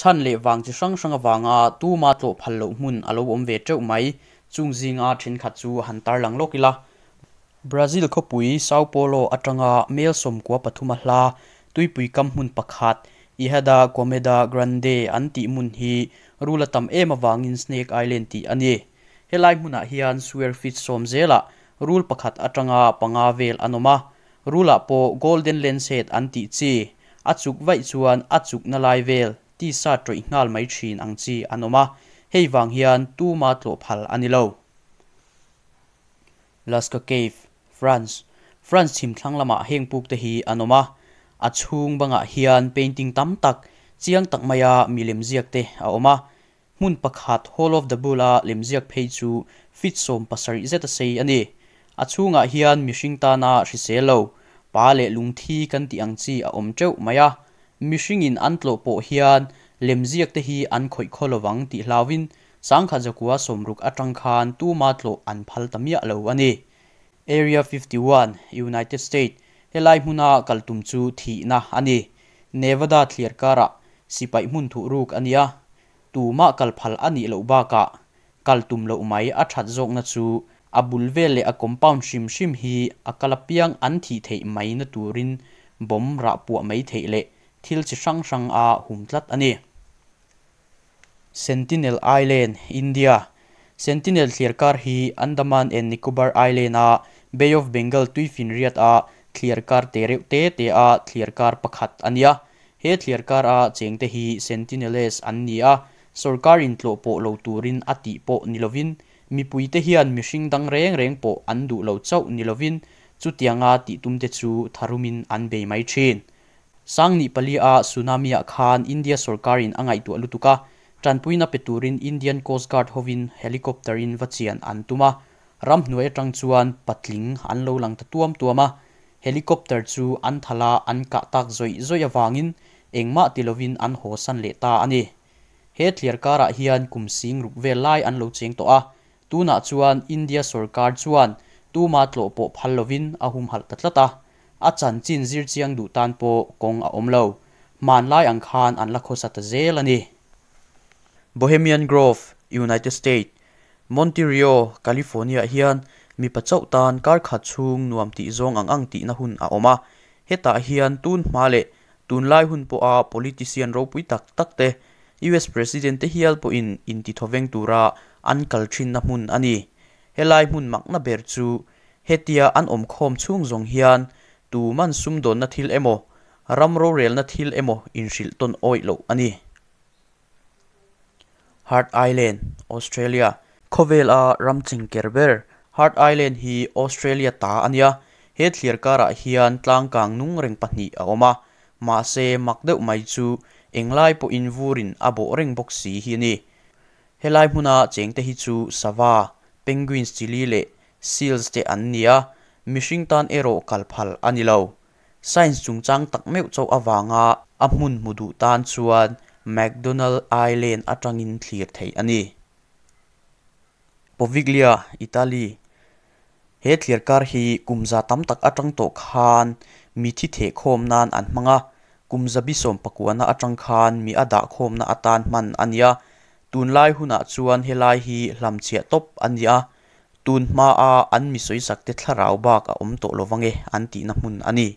Chhan leh vang chi hrang hrang avanga tuma tlawh phal loh hmun a lo awm ve teuh mai. Chung zinga thenkhat chu han tarlang lawk ila. Brazil khawpui Sao Paulo atanga mel 13 a hla tuipui kam hmun pakhat Ilha da Queimada Grande an tih hmun hi rul a tam em avangin Snake Island tih a ni. Helai hmunah hian square feet 10 zelah rul pakhat atanga panga vel an awm a. Rulah pawh Golden Lancehead an tih chi a chuk vaih chuan a chukna lai vel tisa tawih nghal mai thin ang chi an awm a, hei vang hian tuma tlawh phal a ni lo. Lascaux Cave, France, France chhim thlang lamah heng puk te hi an awm a, a chhung bangah hian painting tam tak chiang tak maia milem ziak te a awm a. Hmun pakhat Hall of the Bull a lemziak phei chu feet 17 zet a sei a ni. A chhungah hian mihring tana hrisel lo, pa leh lungthi kan tih ang chi a awm teuh mai a. Mihringin an tlawh pawh hian lemziak te hi an khawih khaw lovang tih hlauhin 1960 atang khan tuma tlawh an phal ta miah lo a ni. Area 51, United States, helai hmuna kal tum chu thihna a ni. Nevada thliar karah sipai hmun thuh ruk a nia. Tuma kal phal a nih loh bakah kal tum loh mai a that zawkna chu a bul vel leh a compound hrim hrim hi a kal apiang an thih theih mai na turin bomb rah puah mai theih leh thil chi hrang hrang a hum tlat a ni. Sentinel Island, India, Sentinel thliar kar hi Andaman and Nicobar Island a Bay of Bengal tuifin riat a thliar kar te reuh te te a thliar kar pakhat a nia. He thliar kar a cheng te hi Sentinelese an ni a, sorkarin tlawh pawh lo turin a tih pawh ni lovin mipui te hian mihring dang reng reng pawh an duh lo chauh ni lovin chutianga tih tum te chu tharumin an bei mai thin. Sangni pali a tsunami ah khan India sorkarin a ngaihtuah lutuk a, tanpuina pe turin Indian Coast Guard hovin helicopter in va chian an tum a, ram hnuai atang chuan patling an lo lang ta tuam tuam a, helicopter chu an thala an kah tak zawih zawih awangin engmah ti lovin an haw san leh ta a ni. He thliar karah hian kum sing ruk vel lai an lo cheng tawh a, tunah chuan India sorkar chuan tuma tlawh pawh phal lovin a humhalh ta tlat a, a chanchin zir chiang duh tan pawh kawng a awm lo. Hman lai ang khan an la khawsa ta zel a ni. Bohemian Grove, United States, Monterey, California hian mipa chauh tan kar khat chhung nuam tih zawng ang ang tihna hun a awm a. Hetah hian tun hma leh tunlai hun pawha politician ropui tak tak te, US President te hial pawhin intithoveng tura an kal thinna hmun a ni. Helai hmun makna ber chu hetia an awm khawm chhung zawng hian tuman sumdawnna thil emaw, ram rorelna thil emaw inhrilh tawn awih loh a ni. Heart Island, Australia, Khawvel a ram chingker ber Heart Island hi Australia ta a nia. He thliar karah hian tlangkang nung reng pahnih a awm a, mahse mak deuh mai chu englai pawhin vurin a bawh reng bawk si hi a ni. Helai hmuna chengte hi chu sava, penguins chili leh seals te an ni a, mihring tan erawh kal phal a ni lo. Science chungchang tak meuh chauh awanga a hmun hmu duh tan chuan McDonald Island atangin thlir theih a ni. Poviglia, Italy, He thliar kar hi kum za tam tak atang tawh khan mi thi theh khawm nan an hmang a, kum zabi 19 na atang khan mi a dah khawmna atan hman a ni a. Tunlai hunah chuan helai hi hlamchhiah tawp a ni a, tun hmaa an mi sawisak te thlarau bak a awm tawh lovange an tihna hmun a ni.